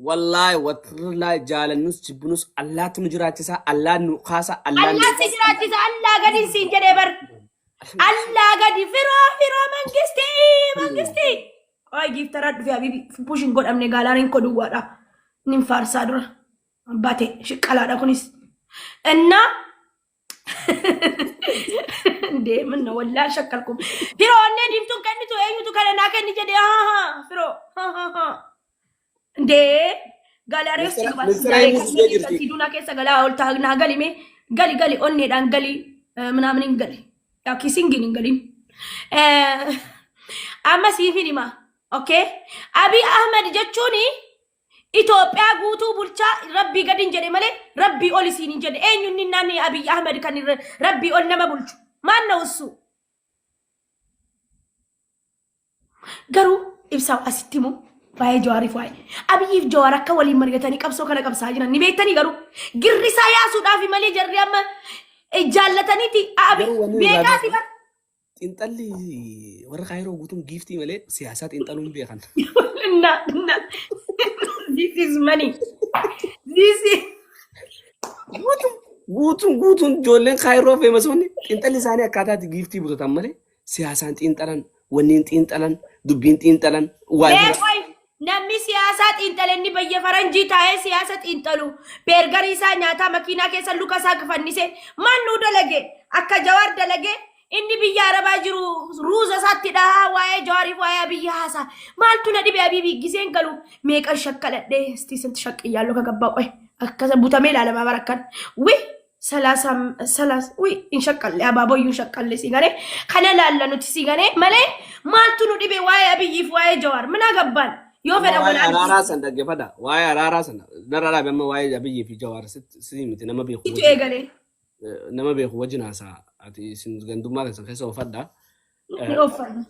Wallaahi wallaahi jaalannus jibbinus allaatu nu jiraachisa allaan nu kaasa allaan nu Allah si jiraachisa Allah gadi siin jedhee bar. Allah gadi firoo firoo mangistii mangistii. Qoy giiftaraa dhufe habibi push hin godhamne gaalaariin koo duwwaadha. Nin faarsaa dura. Bate shiqqalaadha kunis. Innaa deemanna wallaa shakkalkum. Firoo onnee diimtuun kennitu eenyutu kana naa kenni jedhee haa haa firoo haa haa haa. Dee galaarii si Ministeera dubaas ministeera galee himuuf kan ishee jirti. si duunaa keessa galaa ol taa naa gali mee gali gali onneedhaan gali minaamin hin gali yaa kisingiin hin galin. Amma siif hin hima. Okay? Abiy Ahmed jechuun Itoophiyaa guutuu bulchaa rabbii gadi hin jedhe malee rabbii ol isiin hin jedhe. Eenyu inni naanni Abiy Ahmed kan rabbii ol nama bulchu? Maan na ussu? Garuu ibsaa asitti immoo waa'ee Jawaariif waa'ee Abiyyiif Jawaar akka waliin mari'atanii qabsoo kana qabsaa jiran ni beektanii garuu girrisaa yaasuudhaaf malee jarri amma jaallataniiti Abiy Garuu wanni irraa beekaati beekan bar. xiinxalli warra kaayiroo guutuun giiftii malee siyaasaa xiinxaluu hin beekan. Na na this is money. This is Guutuun guutuun guutuun ijoolleen kaayiroo feemasoonni xiinxalli isaanii akkaataa itti giiftii butatan malee siyaasaan xiinxalan, wanniin xiinxalan, dubbiin xiinxalan, waa Mee irra. qoy namni siyaasaa xiinxale inni biyya faranjii taa'ee siyaasa xiinxalu beergarii isaa nyaataa makiinaa keessa luka isaa fannise maal nuu dalage akka jawaar dalage inni biyya arabaa jiru ruuza isaatti dhahaa waa'ee jawaariif waa'ee abiyyi haasaa maaltu na dhibe abiibi giseen galu meeqan shakkaladhee istii sinti shaqqiyyaalloo kagabbaa qoy akkasa butamee ilaalamaa barakkan wi ሰላሳ ሰላሳ ውይ hin shaqqalle abaaboyyuu hin shaqqalle si galee kana laalla nuti si galee malee maaltu nu dhibe waa'ee Abiyyiif waa'ee Jawaar min agabbaan yoo Amma fedha waa'ee wal arginu. Araaraa san dhaggeeffadha. Waa'ee araaraa sana narra dhaabe amma waa'ee Abiyyii fi Jawaar si miti nama beeku Itu wajjin eegale. Nama beeku wajjin haasa'a. Ati isin gandummaa keessan keessa oofadha. Ni ooffanna.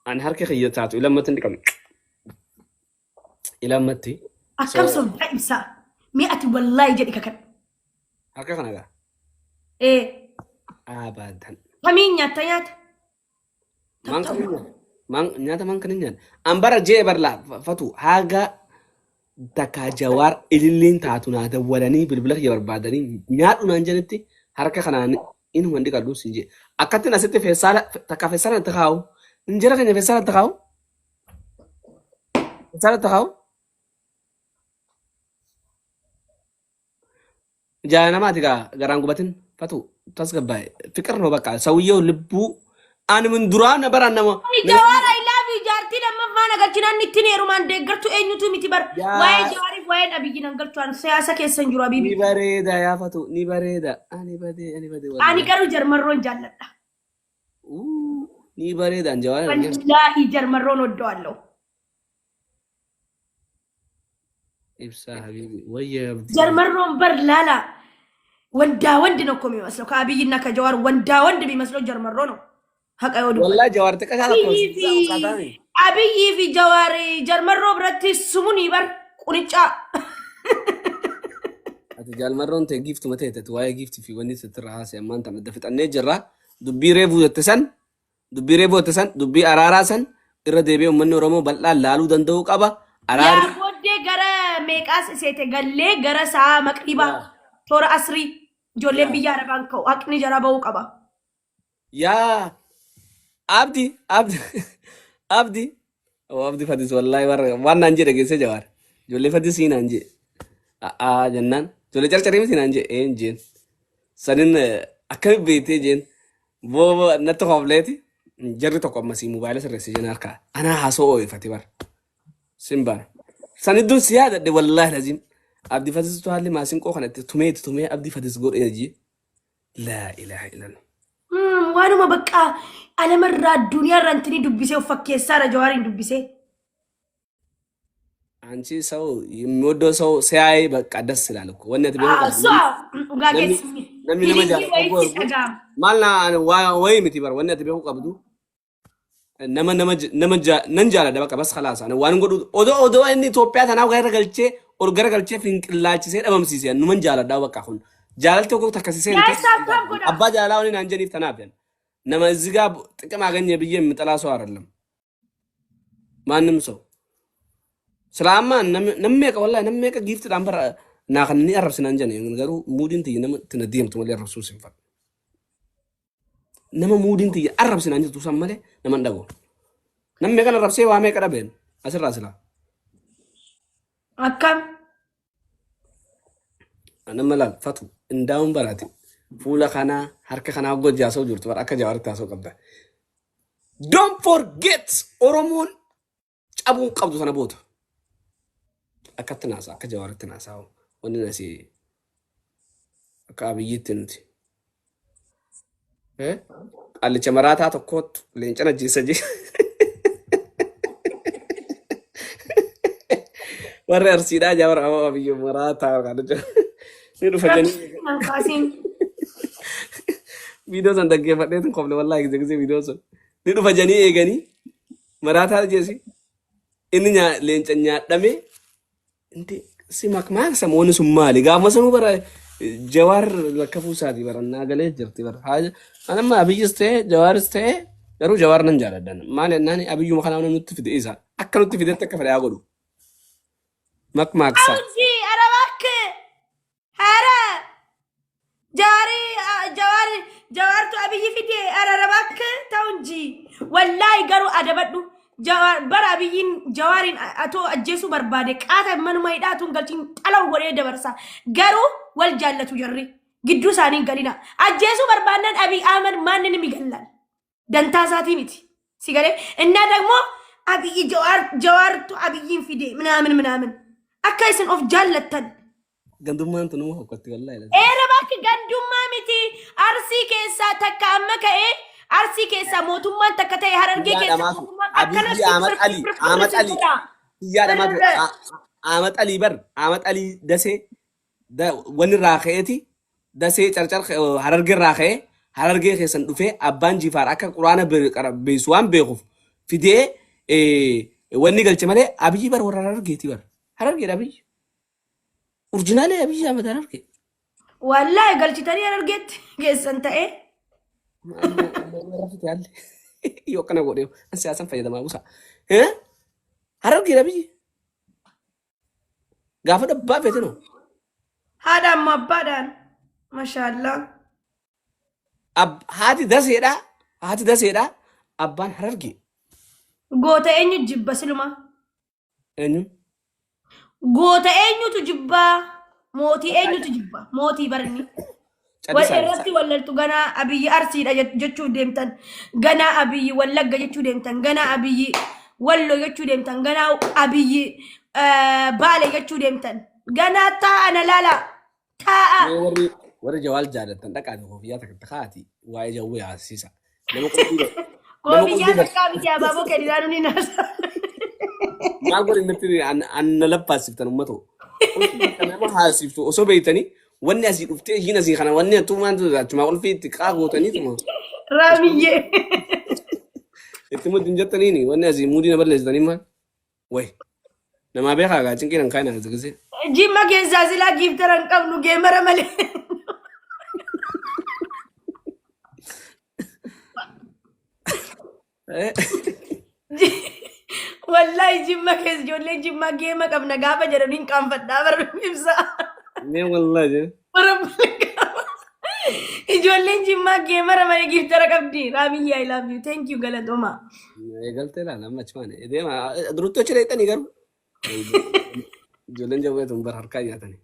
Ani harka kiyya taatu ilammatti hin dhiqamu. Ilammatti. Akkam So sobdaa ibsaa. Mee ati wallaahi jedhi kakadhu. Harka kana gaa. Ee Abadan. Kamiin nyaatta nyaata? Maan kan hin nyaanne. Maan nyaata maan kan hin nyaanne. An bara jee bar laa fatu haga takka Jawaar ililliin taatu naa dawwalanii bilbila kiyya barbaadanii nyaadhu naan jedhetti harka kanaan inuma hin dhiqadhu sin jee. Akkattiin asitti feessaala takka feessaala itti kaa'u. Injera keenya feessaala itti kaa'u. Feessaala itti kaa'u. Jaalala namaati gaa garaan gubatin fatu tasgabbaa'e fiqir ነው በቃ ሰውየው ልቡ ani mun duraa na baraan nama Ani Jawaar I love you jaartii lammaffaa na galchinaan ittiin heerumaan deeggartu eenyutu miti bar. Waa'ee yaa Jawaariif waa'een Abiyyi nan galchu an siyaasa keessa hin jiru ni Abibi. bareeda yaa fatu ni bareeda ani badee ani badee Ani wallahi garuu jarmarroon jaalladha. Uu, ni bareeda an Jawaar argee Wallaahi jarmarroon oddoo ibsaa habibi wayya abdii ጀርመሮን በር ላላ ወንዳ ወንድ ነው እኮ የሚመስለው ከአብይና ከጀዋር ወንዳ ወንድ የሚመስለው ጀርመሮ ነው። ሀቀ ወዱ wallahi Jawaar xiqqaa isaa tokko አብይ fi Abiyyi fi Jawaar jarmarroo biratti sumuni bar ቁንጫ Ati jaalmarroon ta'e giiftuma ta'e ta'e waa'ee giiftii fi wanni sirra haasa'e ammaan tana adda fixannee jirra. Dubbii reefuu jette san dubbii reefuu jette san dubbii araaraa san irra deebi'ee uummanni Oromoo bal'aan laaluu danda'uu qaba. Yaa Araarri booddee gara meeqaas seete gallee gara sa'a maqribaa yaa toora asrii ijoolleen yaa biyya arabaan ka'u haqni jara ba'uu qaba. Yaa Abdi Abdi Abdi oo Abdi Fadis wallahi warra waan naan jedhe geessee Jawaar ijoollee Fadis naan jedhe a'aa jennaan ijoollee carcarii miti naan jedhe een jeen sanin akkami beektee jeen booba natti hofleeti jarri tokko ammasii mobaayila sirreessee jeen harkaa anaa haasoo ooyifate bara simbana sanidduun si yaadadhe wallaahi lazim Abdi Fadis haalli maasinqoo kana itti tumee itti tumee Abdi Fadis godhee jee laa ilaaha illallah. Waanuma bakka alamarraa addunyaarraa intini dubbisee of fakkeessaadha Jawaariin dubbisee. አንቺ ሰው የሚወደው ሰው ሲያይ በቃ ደስ ይላል እኮ ወነት ቢሆን ቀርቶ So dhugaa namni keessa namni nama hiriyyii jaalatu wayiitti oguu argu dhaga'ama. maal na wayi miti bar wanni ati beekuu qabdu nama nama nama nan jaaladha bakka bas khalaas ani waan godhu odoo odoo inni Itoophiyaa tanaaf gara galchee ol gara galchee finqillaachisee dhabamsiise numan jaaladha bakka kun jaalalti tokko takka si seente Guys, tap tap godhaa. abbaa jaalalaa wani naan jeniif tanaaf ያን nama እዚህ ጋር ጥቅም አገኘ ብዬ የምጠላ ሰው አይደለም ማንም ሰው ስላማ nammeeqa wallahi nammeeqa giiftiidhaan bara naa kan ni arrabsinaan jenne garuu muudiin tiyya nama tina deemtu malee arrabsuu sin fadhu nama muudiin tiyya arrabsinaan jirtu san malee nama hin dhagu namni kan arrabsee waa meeqa dhabeen asirraa silaa Akkam. Nama laal fatu indaa'uun baraati fuula kanaa harka kanaa hojii haasa'u jirtu bara akka Jawaaritti haasa'u qabda. Don't forget Oromoon cabuu qabdu sana booda akkatti naasaa akka Jawaaritti naasaa wanni nasi akka Abiyyitti nuti. Qaallicha maraataa tokkootu leenca ajjeessa jee. Warri Arsiidhaa Jawaar amma Abiyyi maraataa qaallicha. Ni dhufa jedhanii. Nan kaasiin. Viidiyoo san dhaggeeffadheetu qofne wallaahi gizee gizee viidiyoo sun. Ni dhufa jedhanii eeganii maraataa jeesi. Inni leenca nyaadhamee inti si makmaaksa wanni sun maali? Gaafa sanuu bara Jawaar lakka fuusaati bara naa galee jirti bara. Haaja anamma Abiyyis ta'e Jawaaris ta'e garuu Jawaar nan jaaladhan. Maal jennaan Abiyyuma kanaa nutti fide isa akka nutti fidetti akka fedhe haa godhu. Makmaaksa. Awji ara bakke. Hara. Jawaari Jawaar Jawaartu Abiyyi fide ara bakke ta'u inji. Wallaahi garuu adabadhu. Jawaar bara Abiyyiin Jawaariin atoo ajjeesuu barbaade qaata manuma hidhaatuun galchiin xalawu godhee dabarsa. Garuu wal jaallatu jarri. Gidduu isaanii hin galina. Ajjeesuu barbaannaan Abiy Ahmed maanni ni gallaan. Dantaa isaatii miti. Si galee innaa ደግሞ Abiyyi Jawaar Jawaartu Abiyyiin fide ምናምን ምናምን akka isin of jaallattan. Gandummaan tunuma hokkatti wallaahi. Eera Lakki, gandummaa miti. Arsii keessaa takka amma ka'ee, Arsii keessaa mootummaan takka ta'e, Harargee Biyyaa keessaa dhamaatu. mootummaan Abiyyi akkanatti Ahmad Ali. Ahmad Ali. godha. Biyyaa dhamaatu. Ahmad Ali bar. Ahmad Ali Dasee wanni irraa ka'eeti. Dasee Carcar Harargee irraa ka'ee Harargee keessan dhufee abbaan Jifaar akka quraana beeysu waan beekuuf fidee wanni galche malee Abiyyi bar warra Harargeeti bar. Harargeedha Abiyyi. Original Abiyyi Ahmad Harargee. Wallaahi galchitanii Harargeetti geessan ta'ee. Yoo akkana godhe an siyaasan fayyadamaa buusa. Harargeedha Abiyyi. Gaafa dhabbaa feete noo. Haadhaan moo abbaadhaan? Mashaallaa. Haati Daseedha. Haati Daseedha. Abbaan Harargee. Goota eenyu jibba siluma? Eenyu? Goota eenyutu jibbaa? Mootii eenyutu jibba? Mootii barni. Wal Callisaa. irratti wallaltu, ganaa Abiyyi Arsiidha jechuu deemtan. Ganaa Abiyyi Wallagga jechuu deemtan. Ganaa Abiyyi Wallo jechuu deemtan. Ganaa Abiyyi Baale jechuu deemtan. Ganaa taa'a na laala. Taa'a. Mee warri Jawaal jaallattan dhaqaati koofiyyaa takka kaa'ati waa'ee jawwee haasisa. Nama qulqulluu nama Koofiyyaa qulqulluu takkaa miti, abaaboo kenninaa nuni naasa. Maal godhin natti an na labbaasiftan uummata. Qulfii takka nama haasiftu osoo beeytanii wanni asii dhuftee ishiin asii kana wanni attuu maal achumaa qulfii itti qaa gootaniituma Raamiyyee. Itti muddin jettaniini wanni asii muudii na balleessitanii maal? Wayi namaa beekaa gaa cinqiin an kaayina gisee. Jimma keessaa silaa giiftara hin qabnu geemara malee. Wallahi Jimma keessa ijoolleen Jimmaa geema qabna gaafa jedhan hin qaanfadhaa bara ibsa. Mee wallahi jee. Bara ijoolleen Jimmaa geemara malee giiftara qabdi. Raamiyyaa, I love you. Thank you, galatooma. Eegaltee laala amma achumaan deema durutti achi dheexanii garuu. Ijoolleen jawwee tun bar harkaa nyaatanii.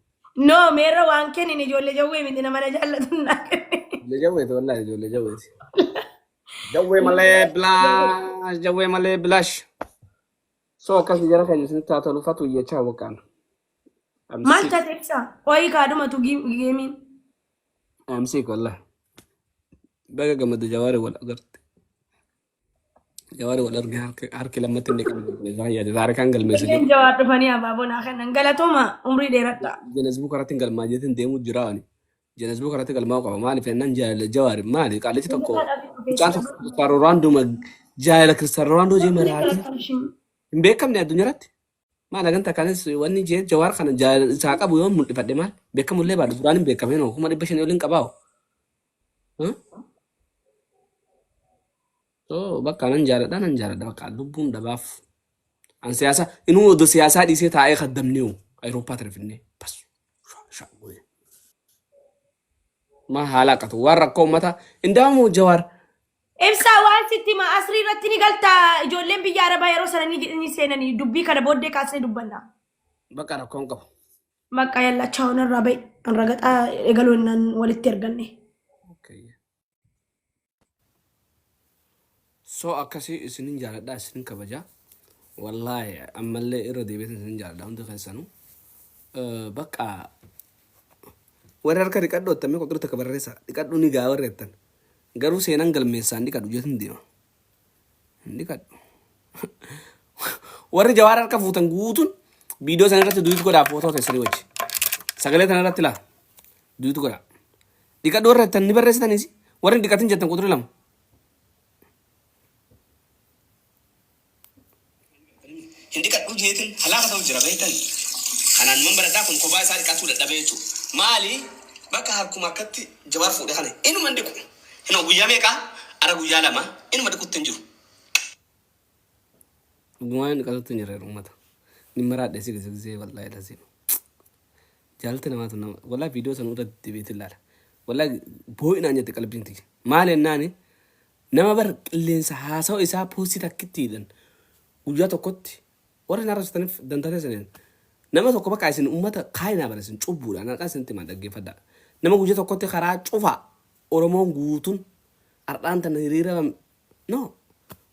No, meerra waan kennin ijoollee jawwee miti, nama na jaallatu naa kenne. Ijoollee jawweeti, wallahi ijoollee jawweeti. Jawwee malee bilaash, jawwee malee bilaash. So akkasii jara keenya isinitti haa tolu fatu iyyachaa waqaan. I'm Maal sick. taate ibsa? Qoyii kaadhumatu geemiin. I'm sick wallahi. Baga gammadde, Jawaari wal agarte. Jawaari wal arge harki lammatti inni qabu yaade taarikaan galmeessa Ijoolleen jiru. Jawaar dhufanii abaaboo naa kennan. Galatooma, umrii dheeradha. Jenesbuu karatti hin galmaa jeetiin deemuu jira ani. Jenesbuu karatti galmaa qaba, maaliif jennaan jaalala Jawaari maali qaalichi tokko mucaan tokko Kiristaanoo Roonaaldoo jaalala Kiristaanoo Roonaaldoo jee maraatee hin beekamne addunyaa irratti. Maal hagan takkaanis wanni jee Jawaar kana jaalala isaa qabu yoo mul'ifadhe maal beekamullee baadhu duraan hin beekamne 500,000 oliin qabaa'u. So bakka nan jaaladha, nan jaaladha, bakka lubbuun dhabaaf. An siyaasa inuu odoo siyaasaa dhiisee taa'ee kaddamneewu Awurooppaa ture finnee bas sha godhe. Maa haala akkatu waan rakkoo uummata indaamu Jawaar. Ibsaa, waan sitti hima, asrii irratti ni galtaa, ijoolleen biyya Arabaa yeroo sana ni seenanii dubbii kana booddee kaasnee dubbanna. Bakka rakkoon qabu. Maqaa yallachaa onarraa ba'i. An ragaxaa eegaluu innaan walitti erganne. Okay. So akkasii isinin jaaladha, isinin kabaja. Wallaahi ammallee irra deebi'eetiin isinin jaaladha hundi keessanuu. Bakka warri harka dhiqadhu attamii qoxirri takka barreessa dhiqadhu ni gaa warri jettan. Garuu seenan galmeessaan dhiqadhu jeetin deema. Hin dhiqadhu. Warri Jawaar harka fuutan guutuun viidiyoo sana irratti duet godhaa footoo teessanii wajji. Sagalee tana irratti laa duet godhaa. Dhiqadhu warri jettan ni barreessitanis, warri hin dhiqatin jettan quxurii lama. Hin dhiqadhu jeetin halaaka ta'u jira beektan. Kanaan man baradhaa kun kophaa isaa dhiqatuu dadhabee jechuudha. Maali bakka harkuma akkatti Jawaar fuudhe kana inuma hin dhiqu. Hinoo guyyaa meeqaa ara guyyaa 2 inuma dhiqutti hin jiru. Dhugumaan hin dhiqatutti hin jirre uummata. Ni maraadhe si gisee wallahi lazim. Jaalatti namaatu nama wallahi viidiyoo sana irra deebi'eetiin ilaala. Wallahi boo'inaan jette qalbiin tiyya. Maal jennaani nama bar qilleensa haasawa isaa poostii takkittiidhaan guyyaa tokkotti warri hin arrabsitaniif dantaa teessaniin nama tokko bakka isin uummata kaayinaa bara isin cubbuudhaan harkaa isinitti himaa dhaggeeffadhaa. Nama guyyaa tokkotti karaa cufaa Oromoon guutuun har'aan tana hiriira no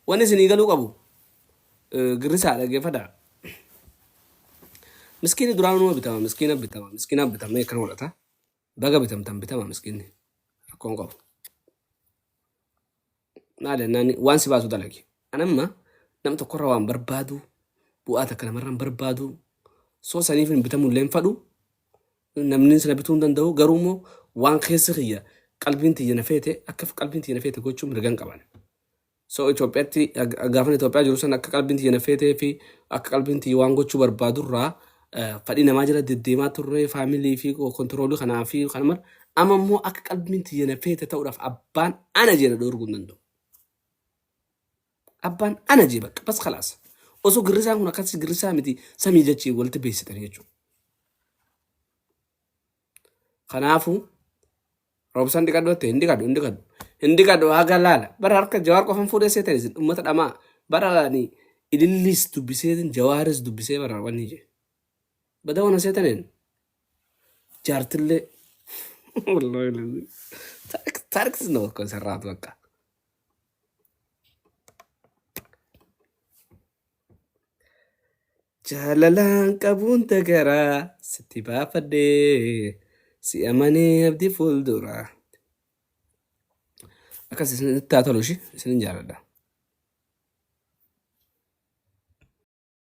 wanni isinii galuu qabu girrisaa dhaggeeffadhaa. Miskiini duraan numa bitama, miskiina bitama, miskiina bitamee akkana godhata. Baga bitamtan bitama miskiinni. Rakkoon qabu. Maal jennaan waan si baasu dalagi. Anamma nam tokkorra waan barbaadu bu'aa takka namarra hin barbaadu. Soo saniif hin bitamullee hin fadhu. Namni sana bituu hin danda'u garuu immoo waan keessi kiyya qalbiin tiyya na feete akka qalbiin tiyya na feete gochuu mirgan qaban. So Itoophiyaatti gaafan Itoophiyaa jiru san akka qalbiin tiyya na feetee fi akka qalbiin tiyya waan gochuu barbaadurraa fadhii namaa jala deddeemaa turre faamilii fi kontiroolii kanaa fi kana mara amma immoo akka qalbiin tiyya na feete ta'uudhaaf abbaan ana jee na dhoorguu hin danda'u. Abbaan ana jee bakka bas kalaas. Osoo girrisaan kun akkasii girrisaa miti samii jechii walitti beeksitanii jechuudha. Kanaafuu Roobsan dhiqadhu jette hin dhiqadhu hin dhiqadhu hin dhiqadhu haga laala bara harka jawaar qofan fuudhee seetan isin ummata dhamaa bara ani ililliis dubbiseetin jawaaris dubbisee bara wanni je bada wana seetaneen jaartillee wallahi lazim tarik tarik ነው እኮ የሰራት በቃ Jaalalaan qabuun dagaraa sitti baafadhee si amanee abdii fuuldura. Akkas isinitti haa tolu ishii isinin jaaladha.